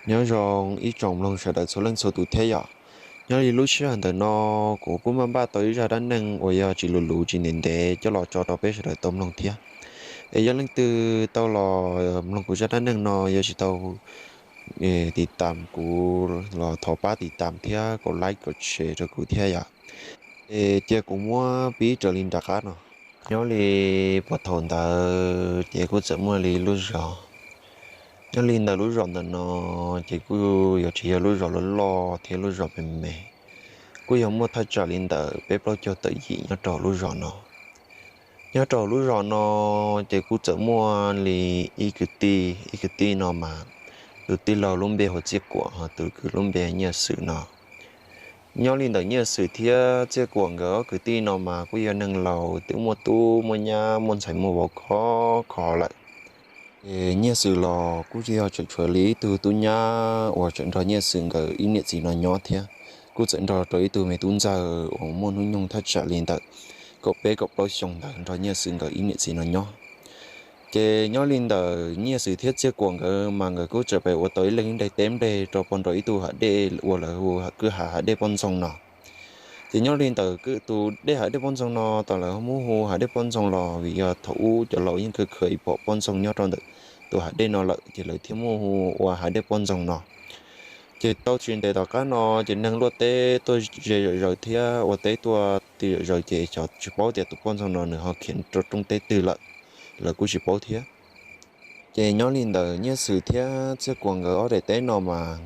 Nyob zoo ib tsoom mloog sawv daws txhua leej txhua tus thiab yom. Nyob li lub sij hawm ntawm no kuv kuj maj npaj tau ib zaj dab neeg uas yog tsis luv luv tsis ntev ntev coj los tso rau peb sawv daws tau mloog thiab. Es yog leej twg tau los mloog kuv zaj dab neeg no yog tsis tau tiv tam kuv los thov pab tiv tam thiab kaum like kaum share rau kuv thiab yom. Es cia kuv muab pib raws li nram qab no. Nyob li puag thaum ntawd ces kuj txawm muaj li lub zos. Nyob li ntawm lub zos ntawm no ces kuj yuav tsis yog lub zos loj loj thiab lub zos me me, kuj yog muaj thaj tsam li ntawm peb plaub caug tawm yim nyob rau lub zos no. Nyob rau lub zos no ces kuj txawm muaj li ib kwv tij, ib kwv tij no mas tus tij laug lub npe hu Txiaj Kuam, ho tus kwv lub npe Nyiaj Xwm no. Nyob li ntawm Nyiaj Xwm thiab Txiaj Kuam nkawd ob kwv tij no mas kuj yog neeg laus twb muaj tub muaj nyab muaj ntxhais muaj vauv khov kho lawm. Ces Nyiaj Xwm los kuj yog tseem tshuav li ib tug tub nyab uas tseem nrog Nyiaj Xwm nkawd ib niam txiv no nyob thiab. Kuj txawm nrog rau ib tug me tub ntxawg uas muaj hnub nyoog thaj tsam li ntawm kaum peb kaum plaub xyoo ntawd nrog Nyiaj Xwm nkawd ib niam txiv no nyob. Ces nyob li ntawm Nyiaj Xwm thiab Txiaj Kuam nkawd mas nkawd kuj txawm pem ua tau ib leeg ib nreg teb nplej rau pem nraum ib tug hav dej uas lawv hu kwj ha hav dej poj ntxoog no. Ces nyob li ntawm tus dej hav dej poj ntxoog no, tos lawv muab hu hav dej poj ntxoog los vim yog thaum ub cov laus yeej khaws khaws ib pom poj ntxoog nyob rau ntawm tus hav dej no lawm ces lawv thiaj muab hu ua hav dej poj ntxoog no. Ces tau tsis ntev tom qab no ces neeg luaj teb tuaj ze zom zaws thiab ua teb tuaj ti zom zaws ces xyov tsis paub tias tus poj ntxoog no nws ho khiav rau rooj teb twg lawm, lawv kuj tsis paub thiab. Ces nyob li ntawm Nyiaj Xwm thiab Txiaj Kuam nkawd ob daim teb no mas,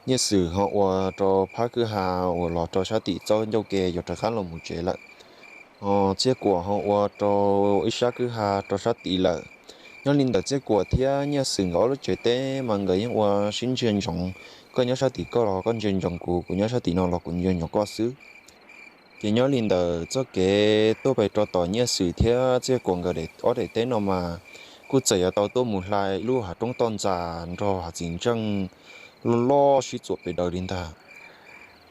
Nyiaj Xwm ho ua rau phab kwj ha uas los rau sab tim txoj ncauj ke yuav rov qab los mus tsev lawm. Ho Txiaj Kuam ho ua rau ib sab kwj ha rau sab tid lawm. Nyob li ntawm Txiaj Kuam thiab Nyiaj Xwm nkawd ob lub tsev teb mas nkawd yeej ua sib ntsia ntsoov, koj nyob sab tim koj los koj ntsia ntsoov kuv, kuv nyob sab tim no los kuv ntsia ntsoov koj xwb. Ces nyob li ntawm txoj kev tuaj pem rau tom Nyiaj Xwm thiab Txiaj Kuam nkawd ob daim teb no mas, kuj txawm yuav tau tuaj mus hla lub hav roob toj ntxas nrog hav txiv ntseej loj loj sib txuam pes daws li ntag.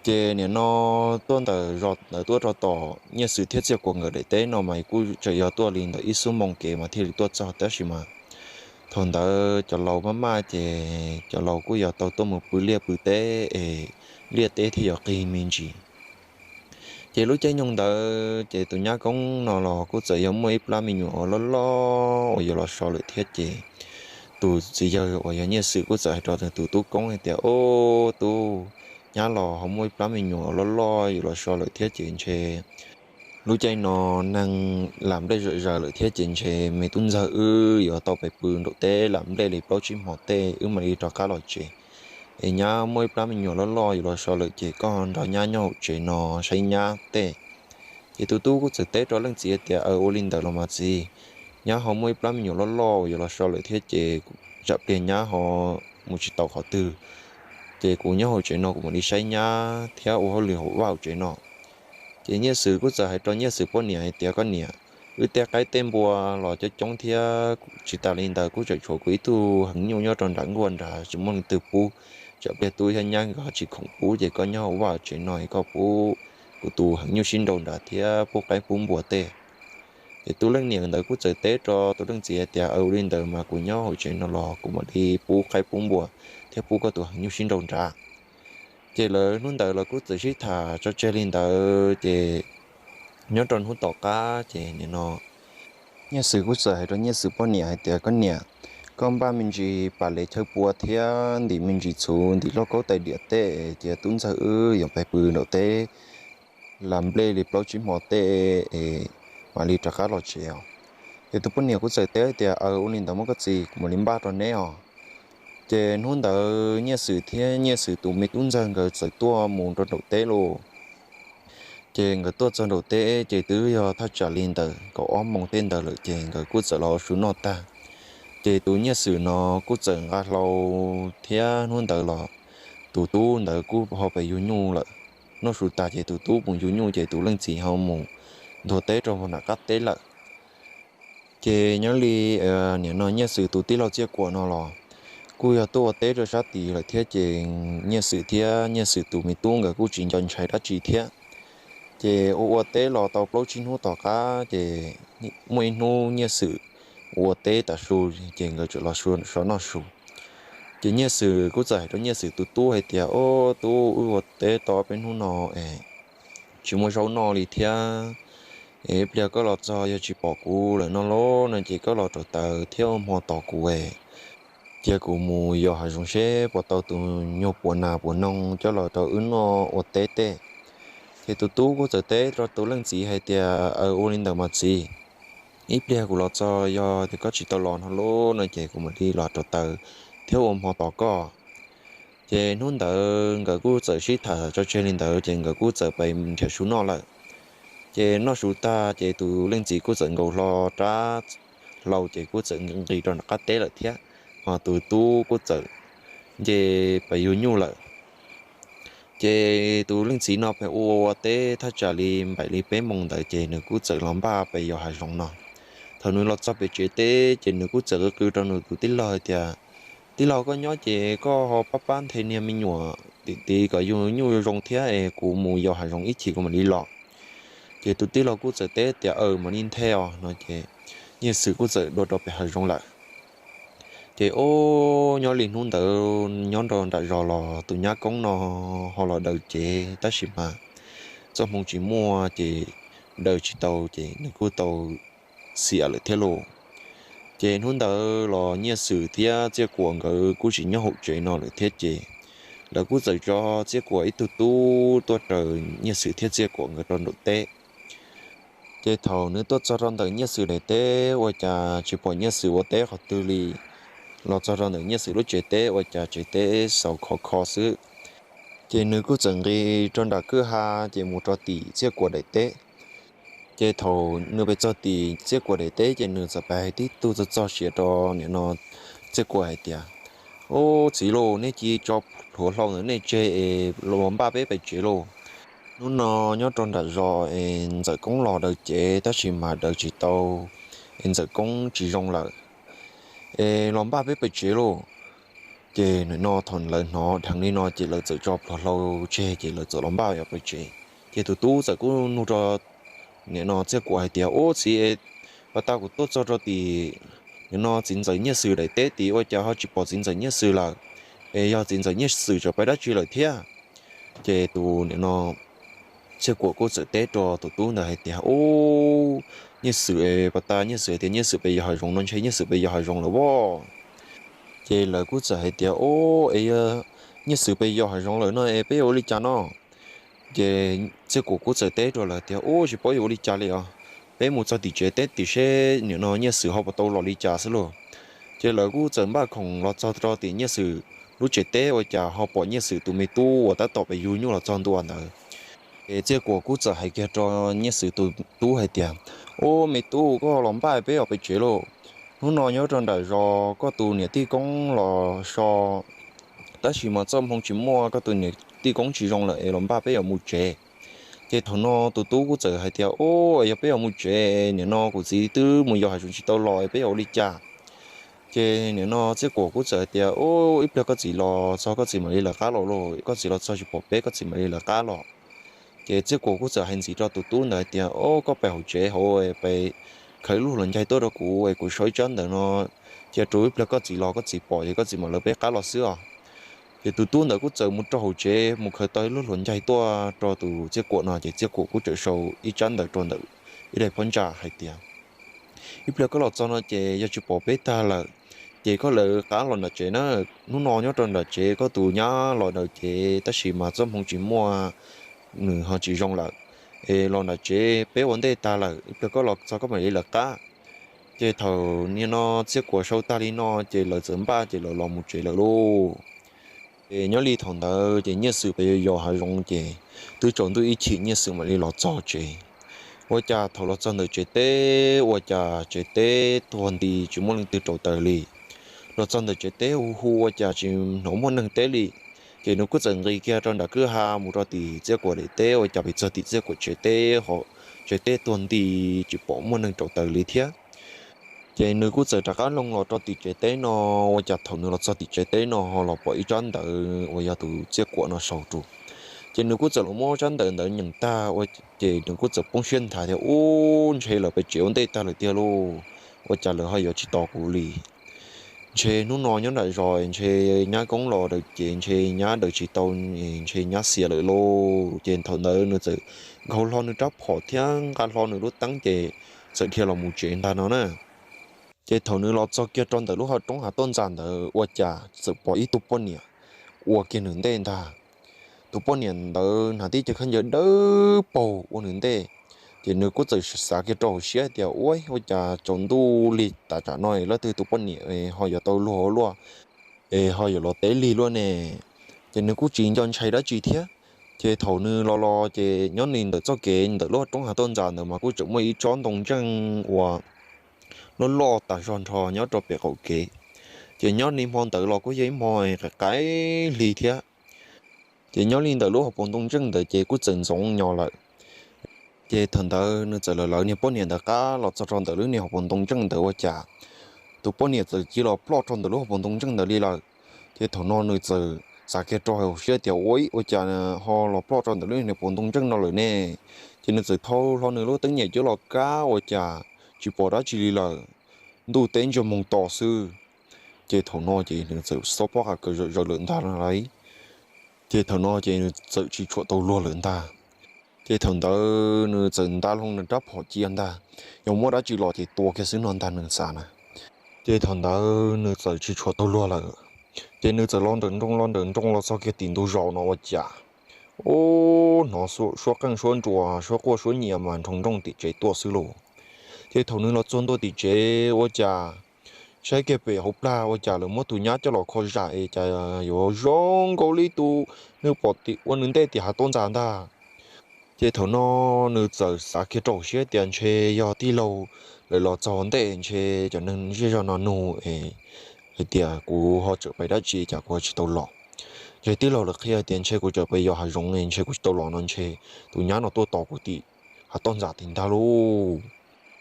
Ces nim no tuaj ntawm zos ntawd tuaj rau tom Nyiaj Xwm thiab Txiaj Kuam nkawd daim teb no mas kuj tseem yog tuaj li ntawm ib xuab moos kev mas thiaj li tuaj txog, tab sis mas thaum ntawd cov laus maj maj ces cov laus kuj yuav tau tuaj mus pw liaj pw teb es liaj teb thiaj yuav qig me ntsis. Ces lub caij nyoog ntawd ces tus nyab koob no los kuj txawm yog muaj ib plab me nyuam uas loj loj uas yuav los so lawm thiab ces tus txiv yawg uas yog Nyiaj Xwm kuj txawm hais rau tus tub koob hais tias, Ub, tub, nyab los ho muaj ib plab me nyuam uas loj loj yuav los so lawm thiab ces ntshe lub caij no neeg lam nplej zom zaws lawm thiab ces ntshe me tub ntxawg wb yuav tau pem pw nraum teb lam nplej li plaub tsib hmo tej wb mam li rov qab los tsev. Es nyab muaj ib plab me nyuam loj loj yuav los so lawm ces koj nrog nyab nyob hauv tsev no saib nyab tej. Ces tus tub kuj txawm teb rau leej txiv tias, Aws, ua li ntawd los mas txiv, nyab ho muaj ib plab me nyuam loj loj uas yuav los so lawm thiab ces tsam pliag nyab ho mus tsis tau qhov twg, ces kuv nyob hauv tsev no kuv mam li saib nyab thiab ua hauj lwm hauv vaj hauv tsev no. Ces Nyiaj Xwm kuj txawm hais rau Nyiaj Xwm poj niam hais tias, Koj niam, wb tej qaib tej npua los coob coob thiab, tsis tas li ntawd kuj tseem tshuav kuv ib tug heev nyuj nyob rau nram nkuaj nrad tsis muaj leej twg pub. Tsam pliag tub thiab nyab nkawd ho tsis khoom pub ces koj nyob hauv vaj hauv tsev no es koj pub kuv tus heev nyuj sib nraus nrad thiab pub qaib pub npua tej. Ces tus leej niam ntawd kuj txawm teb rau tus leej txiv hais tias, Aws, ua li ntawd mas kuv nyob hauv tsev no los kuv mam li pub qaib pub npua thiab pub koj tus heev nyuj sib nraus nrad. Ces lawv hnub ntawd los kuj txawm sib tham tso tseg li ntawd ces nyob rau hnub tom qab ces nim no Nyiaj Xwm kuj txawm hais rau Nyiaj Xwm poj niam hais tias, Koj niam, koj npaj me ntsis pas lev chaw pua thiab ntim me ntsis txhuv ntim lauj kaub tais diam tej, ces tub ntxawg wb yuav pais pw nraum teb lam nplej li plaub tsib hmo tej es mam li rov qab los tsev os. Ces tus poj niam kuj txawm teb tias, Aws, ua li ntawd mas koj txiv, kuv mam li npaj rau neb os. Ces hnub ntawd Nyiaj Xwm thiab Nyiaj Xwm tus me tub ntxawg nkawd txawm tuaj mus rau nraum teb lauj. Ces nkawd tuaj txog nraum teb ces twb yog thaj tsam li ntawm kaum ob moos tej ntawd lawm ces nkawd kuj txawm los ua su noj tag. Ces tus Nyiaj Xwm no kuj txawm nqa hlau thiab hnub ntawd los tus tub ntawd kuj ho pes yug nyuj lawm. Noj su tas ces tus tub mus yug nyuj ces tus leej txiv ho mus nthua teb rau nram qab teb lawm. Ces nyob li nim no Nyiaj Xwm tus tij laug Txiaj Kuam no los kuj yog tuaj ua teb rau sab tid lawm thiab ces Nyiaj Xwm thiab Nyiaj Xwm tus me tub nkawd kuj tsis nco ntshai dab tsi thiab. Ces ua ua teb los tau plaub tsib hnub tom qab ces muaj ib hnub Nyiaj Xwm ua teb tas su ces nkawd txawm los so noj su. Ces Nyiaj Xwm kuj txawm hais rau Nyiaj Xwm tus tub hais tias, Au tub, wb ua teb tau peb hnub no es tsis muaj zaub noj li thiab. Es ib pliag koj los txog yog tsis pom kuv lawm no los no ces koj los rauv taws thiab ua hmo tos kuv es, cia kuv mus yos hav zoov seb puas tau tus nyuag puas nas puas noog coj los rau wb noj ua teb tej. Ces tus tub kuj txawm teb rau tus leej txiv hais tias, Aws, ua li ntawd mas txiv, ib pliag kuv los txog yog tias koj tsis tau los no los no ces kuv mam li los rauv taws thiab ua hmo tos koj. Ces hnub ntawd nkawd kuj txawm sib tham tso tseg li ntawd ces nkawd kuj txawm pais nrhiav su noj lawm. Ces noj su tag ces tus leej txiv kuj txawm nkaus hlo rab hlau ces kuj txawm nqis rau nram qab teb lawm thiab, ho tus tub kuj txawm nce pais yug nyuj lawm. Ces tus leej txiv no pheej ua ua teb thaj tsam li npaum li peb moos ntawd ces nws kuj txawm los npaj pes yos hav zoov no. Thaum nws los txog pem tsev teb ces nws kuj txawm qw qw rau nws tus tij laug hais tias, Tij laug, koj nyob ces koj ho pab pab nthe niag me nyuam tim tid kom yug nyuj zoo thiab es kuv mus yos hav zoov ib chim kuv mam li los. Ces tus tij laug kuj txawm teb tias, Aws, mam li nthe os no ces Nyiaj Xwm kuj txawm dua rau pem hav zoov lawm. Ces o, nyob li hnub ntawd nyob rau nram zos los tus nyab koob no ho los daws cev tab sis mas txoj hmoo tsis muaj ces daws tsis tau ces nws kuj tau xiam lawm thiab lauj. Ces hnub ntawd los Nyiaj Xwm thiab Txiaj Kuam nkawd kuj tsis nyob hauv tsev no lawm thiab ces lawv kuj txawm tso Txiaj Kuam ib tug tub tuaj raws Nyiaj Xwm thiab Txiaj Kuam nkawd rau nraum teb. Ces thaum nws tuaj txog rau ntawm Nyiaj Xwm daim teb ua cas tsis pom Nyiaj Xwm ua teb qhov twg li. Los txog rau ntawm Nyiaj Xwm lub tsev teb ua cas tsev teb xaus khov kho xwb. Ces nws kuj txawm nqis rau nram kwj ha ces mus rau tim Txiaj Kuam daim teb. Ces thaum nws pes txog tim Txiaj Kuam daim teb ces nws txawm pes hais tib tug txog txog siav rau nim no Txiaj Kuam hais tias, Ub, txiv lauj, nej cia tso plhuav hlau ntawm nej tseg es los npaj peb pem tsev lauj. Hnub no nyob rau nram zos es ntxawm koob los daws cev tab sis mas daws tsis tau es ntxawm koob tsis zoo lawm es los npaj peb pem tsev lauj. Ces nim no thaum lawv hnov dheev li no ces lawv txawm tso plhuav hlau tseg ces lawv txawm los npaj pem tsev. Ces tus tub txawm kuj nug rau nim no Txiaj Kuam hais tias, Ub, txiv, pas tas kuv tuaj txog rau tim nim no txiv ntxawm Nyiaj Xwm daim teb tid ua cas ho tsis pom txiv ntxawm Nyiaj Xwm lawm, es yog txiv ntxawm Nyiaj Xwm tsam pais dab tsi lawm thiab? Ces tus nim no Txiaj Kuam kuj txawm teb rau tus tub ntawd hais tias, Ub, Nyiaj Xwm, pas tas Nyiaj Xwm tias Nyiaj Xwm pes yos hav zoov no ntshe Nyiaj Xwm pes yos hav zoov lawm as. Ces lawv kuj txawm hais tias, Ub, es yog Nyiaj Xwm pes yos hav zoov lawm no es peb yuav ua li cas no? Ces Txiaj Kuam kuj txawm teb rau lawv tias, Ub, tsis paub yuav ua li cas li os, peb mus txog tim tsev teb tim seb nim no Nyiaj Xwm ho puas tau los li cas xwb lauj. Ces lawv kuj txawm npaj khoom los txog rau tim Nyiaj Xwm lub tsev teb ua cas ho pom Nyiaj Xwm tus me tub uas tab tom pes yug nyuj los txog ntua ntawd. Ces Txiaj Kuam kuj txawm hais kiag rau Nyiaj Xwm tus tub hais tias, Ub, me tub, koj los npaj peb yuav pem tsev lauj. Hnub no nyob rau nram zos koj tus niam tij koob los so tab sis mas txoj hmoo tsis muaj, koj tus niam tij koob tsis zoo lawm es los npaj peb yuav mus tsev. Ces thaum no tus tub kuj txawm hais tias, Ub, yog peb yuav mus tsev, nim no kuv txiv twb mus yos hav zoov tsis tau los, peb yuav ua li cas? Ces nim no Txiaj Kuam kuj txawm hais tias, Ub, ib pliag koj txiv los txog koj txiv mam li lawv qab los lauj, koj txiv los txog tsis pom peb koj txiv mam li lawv qab los. Ces Txiaj Kuam kuj txawm hais ntxiv rau tus tub ntawd hais tias, Ub, koj pais hauv tsev hauv, pais khaws ib lub hluav ncaig tuaj rau kuv es kuv sau ib tsab ntawv no, cia rau ib pliag koj txiv los koj txiv pom ces koj txiv mam lawv peb qab los xwb os. Ces tus tub ntawd kuj txawm mus rau hauv tsev mus khaws tau ib lub hluav ncaig tuaj rau tus Txiaj Kuam no ces Txiaj Kuam kuj txawm sau ib tsab ntawv rau ntawm ib daim phab ntsa hais tias, Ib pliag koj los txog no ces yog tsis pom peb tag lawm, ces koj lawv qab los nram tsev na. Hnub no nyob rau nram tsev koj tus nyab los daws cev tab sis mas txoj hmoo tsis muaj, nws ho tsis zoo lawm, es los nram tsev peb ua ntej tag lawm, ib pliag koj los txog koj mam li lawv qab. Ces thaum nim no Txiaj Kuam sau tag li no ces lawv txawm npaj ces lawv los mus tsev lawm lauj. Ces nyob li thaum ntawd ces Nyiaj Xwm pes yos hav zoov ces twb tsaus ntuj ib chim Nyiaj Xwm mam li los txog tsev. Ua cas thaum los txog ntawm tsev teb ua cas tsev teb tuag nti tsis muaj leej twg rauv taws li. Los txog ntawm tsev teb hu hu ua cas tsis hnov muaj neeg teb li. Ces nws kuj txawm nqis kiag rau nram kwj ha mus rau tim Txiaj Kuam daim teb ua cas pes txog tim Txiaj Kuam tsev teb ho tsev teb tuag nti tsis pom muaj neeg rauv taws li thiab. Ces nws kuj txawm rov qab loog los rau tim tsev teb no, ua cas thaum nws los txog tim tsev teb no ho los pom ib tsab ntawv uas yog tus Txiaj Kuam no sau rau. Ces nws kuj txawm los muab tsab ntawv ntawd nyeem tag ua ces nws kuj txawm poob siab nthav tias, Ub, ntshe lawv pem tsev ua ntej tag lawm tiag lauj, ua cas lawv ho yuav tsis tos kuv li? Ntshe hnub no nyob nram zos ntshe nyab koob los daws ces ntshe nyab daws tsis tau, ntshe nyab xiam lawm lauj. Ces thaum ntawd nws txawm nkaug hlo nws rab phom thiab nqa hlo nws lub teeb ces txawm dhia los mus tsev ntag no na. Ces thaum nws los txog kiag rau ntawm lub hav roob hav toj ntxas ntawd ua cas txawm pom ib tug poj niam ua kiag nws ntej ntag. Tus poj niam ntawd hnav tib cev khaub ncaws dawb paug ua nws ntej. Ces nws kuj txawm xav kiag rau hauv siab tias, ua, ua cas tsaus ntuj lig tas tsam no leej twg tus poj niam ho yuav tau luag luaj es ho yuav los teb lig luaj ne? Ces nws kuj tsis nco ntshai dab tsi thiab. Ces thaum nws los los ces nyob li ntawm txoj kev ntawm lub roob hav toj ntxas ntawd mas kuj tseem muaj ib tsob ntoo ntseej uas loj loj tas zog nrho nyob rau pem qaum kev. Ces nyob li hmo ntawd los kuj yog ib hmo qaim qaim hli thiab. Ces nyob li ntawm lub hauv paus ntoo ntseej ntawd ces kuj txawm ntxoov nyo lawm. Ces thaum ntawd nws txawm lawv lawv niag poj niam ntawd qab los txog rau ntawm lub niag hauv paus ntoo ntseej ntawd ua cas tus poj niam txawm cia los ploj rau ntawm lub hauv paus ntoo ntseej ntawd li lawm. Ces thaum no nws txawm xav kiag rau hauv siab tias, ua, ua cas ho los ploj rau ntawm lub niag paus ntoo ntseej no lawm ne? Ces nws txawm thau hlo nws lub teeb nyem coj los kab ua cas tsis pom dab tsi li lawm, ntuj teb ntsiag moog to xwb. Ces thaum no ces nws txawm xob pob qa kaws zawm zaws lawm ntag lauj. Ces thaum no ces nws txawm tsis tshua tau luag lawm ntag. Ces thaum ntawd nws txawm nta hlo nws rab phom cia ntag, yog muaj dab tsi los ces tua kiag xwb no ntag nws xav na. Ces thaum ntawd nws txawm tsis tshua tau luag lawm. Ces nws txawm los nrawm nroos los nrawm nroos los txog kiag tim ntug zos no ua cas, ub, hnov suab qeej suab nruas suab quaj suab nyias mas nroo nrooj tim tsev tuaj xwb lauj. Ces thaum nws los txog ntua tim tsev ua cas saib kiag pem hauv plag ua cas lawv muab tus nyab coj los kho zam es cas yuav zoo nkaus li tus nws pom tim ua nws ntej tim hav toj ntxas ntag. Ces thaum no nws txawm xav kiag rau hauv siab tias ntshe yog tij laug lawv los txog ntej ntshe cov neeg zej zog no nug es hais tias kuv ho tseem pais dab tsi cas kuv ho tsis tau los. Ntshe tij laug lawv qhia tias ntshe kuv tseem pais yos hav zoov ntshe kuv tsis tau los no ntshe tus nyab no tuaj tos kuv tim hav toj ntxas tim ntag lauj.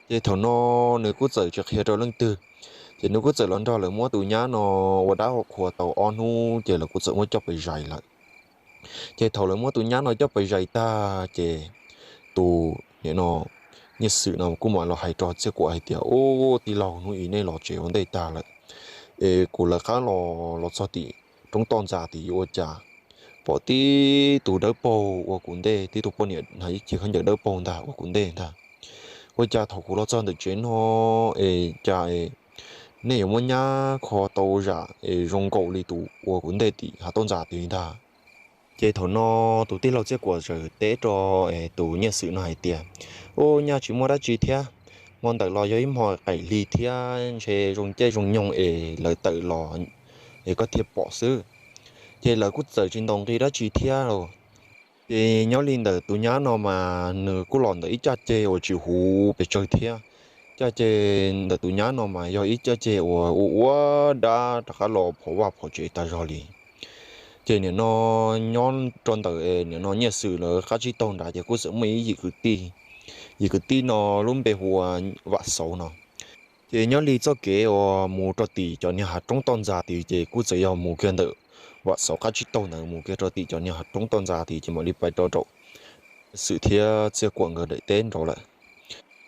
Ces thaum no nws kuj txawm tsis qhia rau leej twg, ces nws kuj txawm los nrog lawv muab tus nyab no ua dab ua qhua tau ob hnub ces lawv kuj txawm muab coj pais zais lawm. Ces thaum lawv muab tus nyab no coj pais zais tag ces tus, nim no, Nyiaj Xwm no kuj mam los hais rau Txiaj Kuam hais tias, ub, tij laug, hnub i nej los tsev ua ntej tag lawm es kuv lawv qab los los txog tim roob toj ntxas tim ua cas pom tib tug dawb paug ua kuv ntej, tib tug poj niam hnav ib cev khaub ncaws dawb paug ntag ua kuv ntej ntag. Ua cas thaum kuv los txog ntawm tsev no es cas nej yuav muab nyab kho tau zam es zoo nkaus li tus ua kuv ntej tim hav toj ntxas tid ntag. Ces thaum no tus tij laug Txiaj Kuam txawm teb rau tus Nyiaj Xwm no hais tias, ub, nyaj tsis muaj dab tsi thiab, hmo ntawd los yog ib hmo qaim hli thiab ntshe zoo caij zoo nyoog es lawv tawm los es koj thiaj pom xwb. Ces lawv kuj txawm tsis ntaus nqi dab tsi thiab lauj. Ces nyob li ntawm tus nyab no mas nws kuj los ntawm ib caj ceg uas tsis huv pes tsawg thiab. Caj ceg ntawm tus nyab no mas yog ib caj ceg uas ua ua dab rov qab los phov vaj phov tsev tag zog li. Ces nim no nyob rau ntawm nim no Nyiaj Xwm lawv qab tsib taug nrad ces kuj txawm muaj ib yim kwv tij. Yim kwv tij no lub npe hu ua Vam Xauv no. Ces nyob li txoj kev uas mus rau tim cov niag hav roob toj ntxas tid ces kuj txawm yog mus kiag ntawm Vam Xauv qab tsib taug ntawd mus kiag rau tim cov niag hav roob toj ntxas tid ces mam li pais rau rau Xwm thiab Txiaj Kuam nkawd daim teb nraud lawm.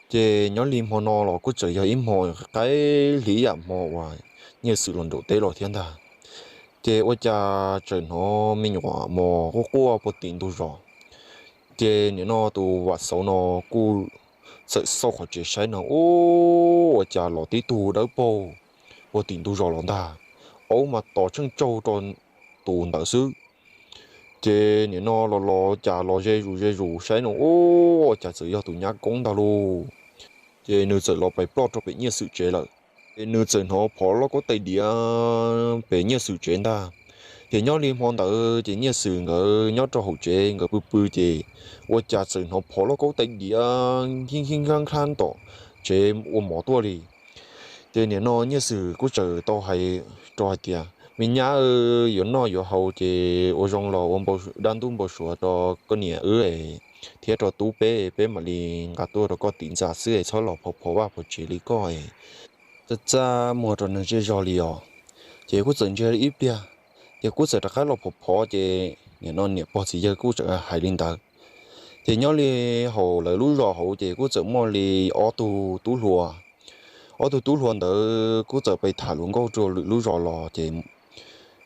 Ces nyob li hmo no los kuj txawm yog ib hmo qaib hli yam hmo uas Nyiaj Xwm los nraum teb los thiab ntag. Ces ua cas txawm hnov me nyuam mos quaj quaj puag tim ntug zos. Ces nim no tus Vam Xauv no kuj txawm xauj qhov tsev saib no, ub, ua cas los tib tug dawb paug puag tim ntug zos los ntag, aub mas tos tsheej tsaug rau tus ntawd xwb. Ces nim no los los cas los ze zus ze zus saib no, ub, ua cas txawm yog tus nyab koob ntag lauj. Ces nws txawm los pais ploj rau pem Nyiaj Xwm tsev lawm. Ces nws txawm hnov phov lauj kaub tais diav pem Nyiaj Xwm tsev ntag. Ces nyob li hmo ntawd ces Nyiaj Xwm nkawd nyob rau hauv tsev nkawd pw pw ces ua cas txawm hnov phov lauj kaub tais diav nkig nkig nkag nkag tom tsev ua mov tuaj li. Ces nim no Nyiaj Xwm kuj txawm tau hais rau hais tias, me nyab, yuav noj yuav haus ces ua zoo los ua dab ntub npau suav rau koj niam wb thiab rau tub peb, peb mam li nqa tuaj rau koj tim ntxa xwb es txhob los phov phov vaj phov tsev li koj es txaj txaj muag rau neeg zej zog li os. Ces kuj txawm ntsia ib pliag, ces kuj txawm rov qab los phov phov ces nim no niam pog txiv yawg kuj txawm hais li ntawd. Ces nyob li hauv lawv lub zos hauv ces kuj txawm muaj li ob tug tub hluas, Ob tug tub hluas ntawd kuj txawm pais tham hluas nkauj rau lwm lub zos los ces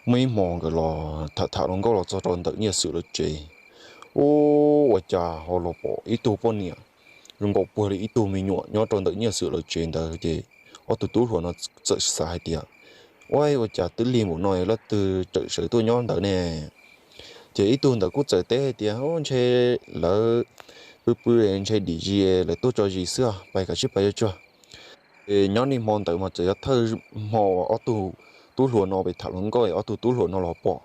muaj ib hmo nkawd los tham tham hluas nkauj los txog rau ntawm Nyiaj Xwm lawv tsev. Ub, ua cas ho los pom ib tug poj niam zoo nkaus puag li ib tug me nyuam nyob rau ntawm Nyiaj Xwm lawv tsev ntawd ces ob tug tub hluas no txawm xav hais tias, ua, ua cas twb lig npaum no leej twg tseem sawv tuaj nyob ntawd ne? Ces ib tug ntawd kuj txawm teb hais tias, ntshe lawv pw pw ntshe dim zis lawv tuaj tso zis xwb, pais kav tsij pais yuav tsuag. Ces nyob li hmo ntawd mas txawm yog thawj hmo ob tug tub hluas no pais tham hluas nkauj ob tug tub hluas no los pom.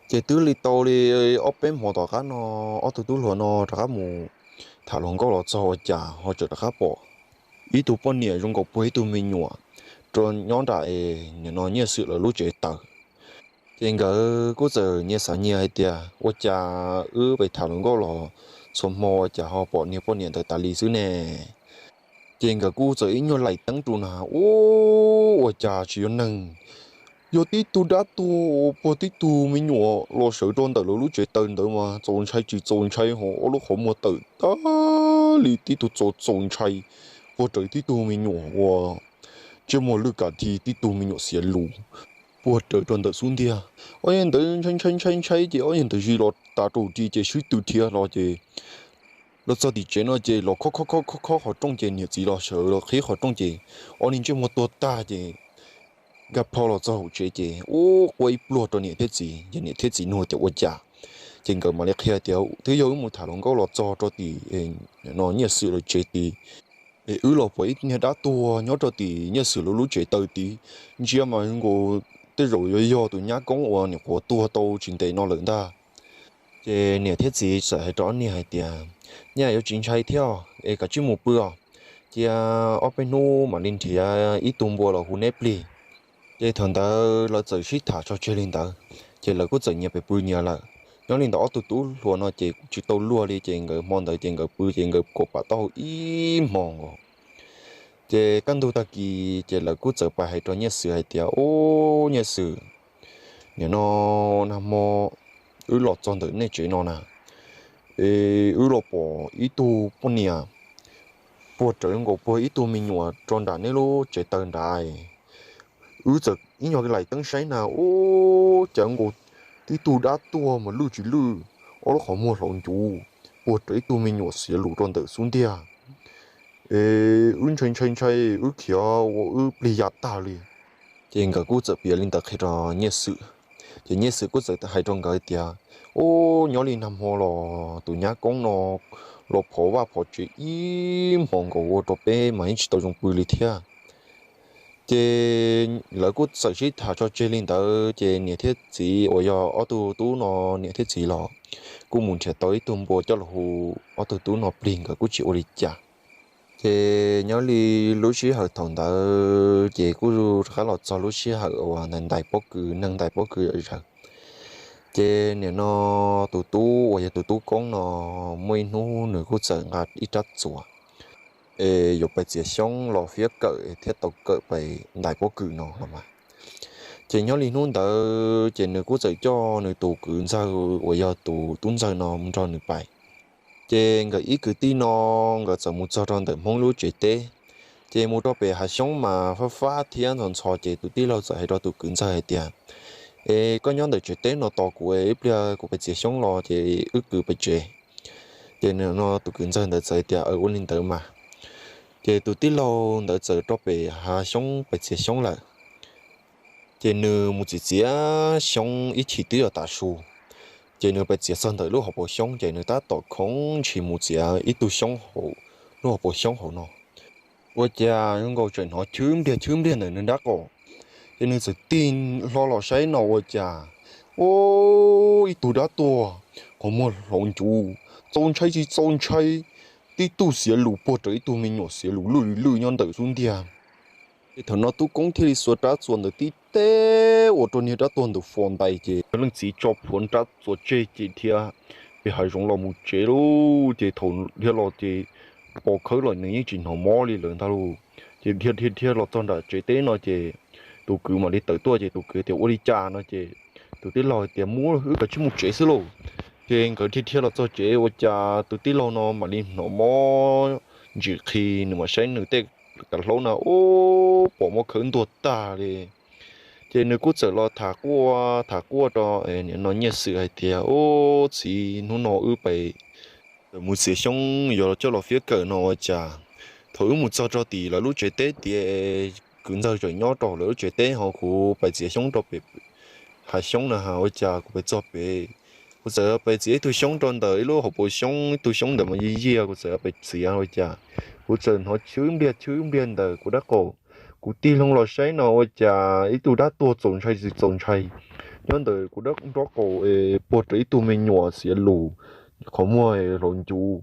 Ces twb li tau li ob peb hmo tom qab no, ob tug tub hluas no rov qab mus tham hluas nkauj los txog ua cas ho tseem rov qab pom ib tug poj niam zoo nkaus puag ib tug me nyuam rau nyob nram es nim no Nyiaj Xwm lawv lub tsev taws. Ces nkawd kuj txawm nyias xav nyias hais tias, ua cas wb pais tham hluas nkauj los txhua hmo ua cas ho pom niag poj niam ntawd tas li xwb ne? Ces nkawd kuj txawm ib nyuag laim teeb rau na, ub, ua cas tsis yog neeg, yog tib tug dab tuag puag tib tug me nyuam los sawv rau ntawm lawv lub tsev taws ntawd mas txaus ntshai tsis txaus ntshai ho ob lub qhov muag tawm tag li tib tug txaus txaus ntshai puag raws tib tug me nyuam uas ntsej muag lwj kam thi tib tug me nyuam xiav lus puag raws rau ntawm xub ntiag. Ob yam ntawd ntshai ntshai ntshai ntshai ces ob yam ntawd zis los tas rau ris ces swb tw dhia los ces los txog tim tsev no ces los khob khob khob khob qhov rooj ces niam txiv los sawv los qhib qhov rooj ces ob niag ntsej muag tuag tag ces nkag plho los txog hauv tsev ces ub, quaj ib pluag rau niam thiab txiv ces niam thiab txiv nug tias ua cas. Ces nkawd mam li qhia tias twb yog wb mus tham hluas nkauj los txog rau tim no Nyiaj Xwm lawv tsev tid, es wb los pom ib niag dab tuag nyob rau tim Nyiaj Xwm lawv lub tsev taws tid, ntsia mas nkaus tej zaum yuav yog tus nyab koob uas nyuam qhuav tuag tau tsis ntev no lawm ntag. Ces niam thiab txiv txawm hais rau ob niag hais tias, nyaj yuav tsis ntshai thiab es kav tsij mus pw os, cia ob peb hnub mam li nrhiav ib tug npua los hu neb plig. Ces thaum ntawd lawv txawm sib tham tso tseg li ntawd, ces lawv kuj txawm nyias pes pw nyias lawm. Nyob li ntawd ob tug tub hluas no ces kuj tsis tau luag li ces nkawd hmo ntawd ces nkawd pw ces nkawd kuam pam taub hau ib hmo nkaus. Ces kaj ntug tag kis ces lawv kuj txawm pais hais rau Nyiaj Xwm hais tias, ub, Nyiaj Xwm, nim no nag hmo wb los txog ntawm nej tsev no na, es wb los pom ib tug poj niam puag rawv nkaus puag ib tug me nyuam rau nram nej lub tsev taws nrad. Wb txawm ib nyuag laim teeb saib na, ub, cas nkaus tib tug dab tuag mas lwj tsis lwj, ob lub qhov muag hlauv ncuv puag rawv ib tug me nyuam xiav lus rau ntawm xub ntiag. Es wb ntshai ntshai ntshai, wb khiav ua wb plig ya tag li. Ces nkawd kuj txawm piav li ntawd qhia rau Nyiaj Xwm. Ces Nyiaj Xwm kuj txawm hais rau nkawd tias, ub, nyob li nag hmo los tus nyab koob no los phov vaj phov tsev ib hmos nkaus ua rau peb mas yeej tsis tau zoo pw li thiab. Ces lawv kuj txawm sib tham tso tseg li ntawd ces niam thiab txiv uas yog ob tug tub no niam thiab txiv los kuj mus nrhiav tau ib tug npua coj los hu ob tug tub no plig, nkawd kuj tsis ua li cas. Ces nyob li lub sij hawm thaum ntawd ces kuj rov qab los txog lub sij hawm uas ntais ntais pob kws, neeg ntais pob kws zom zaws. Ces nim no tus tub uas yog tus tub koob no muaj ib hnub nws kuj txawm nqa ib rab txuas es yuav pais txiav xyoob los fiab kawm thiab tau kawm pais ntais pob kws no los mas. Ces nyob li hnub ntawd ces nws kuj txawm coj nws tus kwv ntxawg uas yog tus tub ntxawg no nrog nws pais. Ces nkawd ib kwv tij no nkawd txawm mus txog rau ntawm Hmoob lub tsev teb. Ces mus rau pem hav xyoob mas fab fab thiab ntxhov ntxhov ces tus tij laug txawm hais rau tus kwv ntxawg hais tias, es koj nyob ntawm tsev teb no tos kuv, ib pliag kuv pais txiav xyoob los ces wb kwv pais tsev. Ces no tus kwv ntxawg ntawd txawm hais tias, ua li ntawd mas. Ces tus tij laug ntawd txawm rau pem hav xyoob pais txiav xyoob lawm. Ces nws mus txiav txiav xyoob ib chim twb yuav tav su. Ces nws pais txiav txog ntawm lub hauv paus xyoob ces nws tab tom khoov ntshis mus txiav ib tug xyoob hauv lub hauv paus xyoob hauv no. Ua cas zoo nkaus tseem hnov chwb npliag chwb npliag ntawm nws nrab qaum. Ces nws txawm tig hlo los saib no ua cas, ub, ib tug dab tuag qhov muag hlauv ncuv, txaus ntshai tsis txaus ntshai, tib tug xiav lus puag rawv ib tug me nyuam xiav lus lwj lwj nyob ntawm xub ntiag. Ces thaum no tub koob thiaj li xuas rab txuas ntawd tib teg ua rau niag dab tuag ntawd fo ntais ces leej txiv tso plhuav rab txuas tseg ces dhia pem hav zoov los mus tsev lauj. Ces thaum dhia los ces pos khawb los nws yeej tsis hnov mob li lawm ntag lauj. Ces dhia dhia dhia los txog nram tsev teb no ces tus kwv mam li tawm tuaj ces tus kwv tias, ua li cas no ces tus tij laug hais tias, mus, wb kav tsij mus tsev xwb lauj. Ces nkawd dhia dhia los txog tsev ua cas tus tij laug no mam li hnov mob ntsim qhi, nws mam saib nws tej kav hlaub na ub pom muab khawb ntuag tag li. Ces nws kuj txawm los tham quaj tham quaj rau nim no Nyiaj Xwm hais tias, Ub txiv, hnub no wb pais tawm mus txiav xyoob yuav coj los fiab kawm no ua cas thaum wb mus txog rau tim lawv lub tsev teb tias kwv ntxawg tseem nyob rau lawv lub tsev teb ho kuv pais txiav xyoob rau pem hav xyoob na ha ua cas kuv pais txog pem, kuv txawm pais txiav ib tug xyoob rau ntawm ib lub hauv paus xyoob, ib tug xyoob ntawm mas yiag yiag, kuv txawm pais txiav ua cas kuv txawm hnov chwb npliag chwb npliag ntawm kuv dab qaum. Kuv tig hlo los saib no ua cas ib tug dab tuag txaus ntshai tsis txaus ntshai nyob ntawm kuv nraub qaum puag rau ib tug me nyuam xiav lus qhov muag hlau ncuv.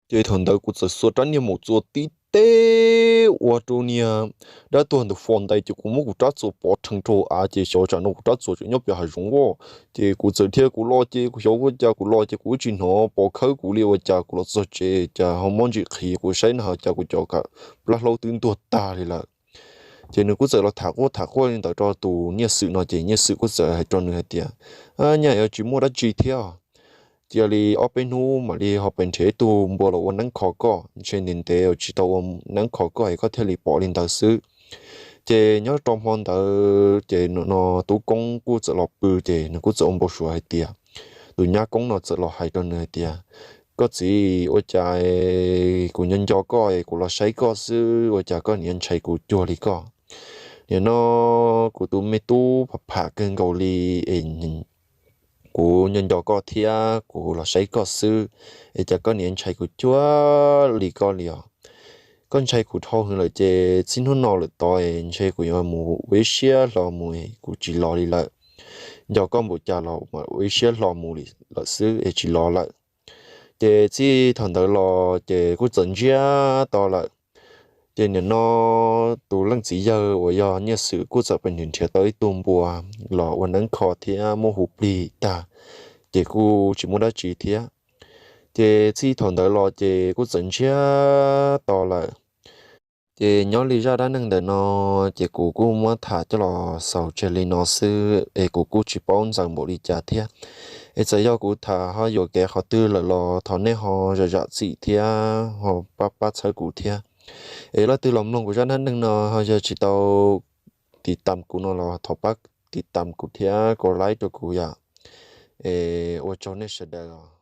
Ces thaum ntawd kuv txawm xuas rab niag maum txuas tib teb ua rau niag dab tuag ntawd fo ntais ces kuv muab kuv rab txuas pov rhees rau av ces xyov tsam no kuv rab txuas tseem nyob pem hav zoov vaj. Ces kuv txawm dhia kuv los ces kuv xyov ua cas kuv los ces kuv tsis hnov pov khawb kuv li ua cas kuv los txog tsev cas ho muab ntsis qhiv kuv saib na ho cas kuv cov plab hlaub twb ntuag tag li lawm. Ces nws kuj txawm los tham quaj tham quaj li ntawd rau tus Nyiaj Xwm no ces Nyiaj Xwm kuj txawm hais rau nws hais tias, Nyaj, yuav tsis muaj dab tsi thiab. Cia li ob peb hnub mam li ho pais nrhiav ib tug npua los ua neeb kho koj, ntshe ntev ntev tsis tau ua neeb kho koj es koj thiaj li pom li ntawd xwb. Ces nyob rau hmo ntawd ces no tub koob kuj txawm los pw ces nws kuj txawm ua npau suav hais tias, tus nyab koob no txawm los hais rau nws hais tias, Koj txiv, ua cas kuv nco nco koj es kuv los saib koj xwb ua cas koj nim ntshai kuv cuag li koj? Nim no kuv tus me tub pham pham kawg nkaus li es kuv nco nco koj thiab kuv los saib koj xwb es cas koj nim ntshai kuv cuag li koj li os? Koj ntshai kuv dhau heev lawm ces txij hnub no lawm tod es ntshe kuv yuav mus ua ib siab hlo mus es kuv tsis los li lawm. Nco koj npaum cas los ua ib siab hlo mus li lawm xwb es tsis los lawm. Ces txij thaum ntawd los ces kuj txawm ntsiag to lawm. Ces nim no tus leej txiv yawg uas yog Nyiaj Xwm kuj txawm pais nrhiav tau ib tug npua los ua neeb kho thiab muab hu plig tag, ces kuj tsis muaj dab tsi thiab. Ces txij thaum ntawd los ces kuj txawm ntsiag to lawm. Ces nyob li zaj dab neeg ntawm no, ces kuv kuj muab tham coj los xaus tseg li no xwb es kuv kuj tsis paub ntxaws npaum li cas thiab. Es txawm yog kuv tham ho yuam kev qhov twg lawm los thov nej ho zam zam txim thiab ho pab pab txhawb kuv thiab. Es leej twg los mloog kuv zaj dab neeg no ho yog tsis tau tiv tam kuv no los thov pab tiv tam kuv thiab kos laib rau kuv yom. Es ua tsaug nej sawv daws.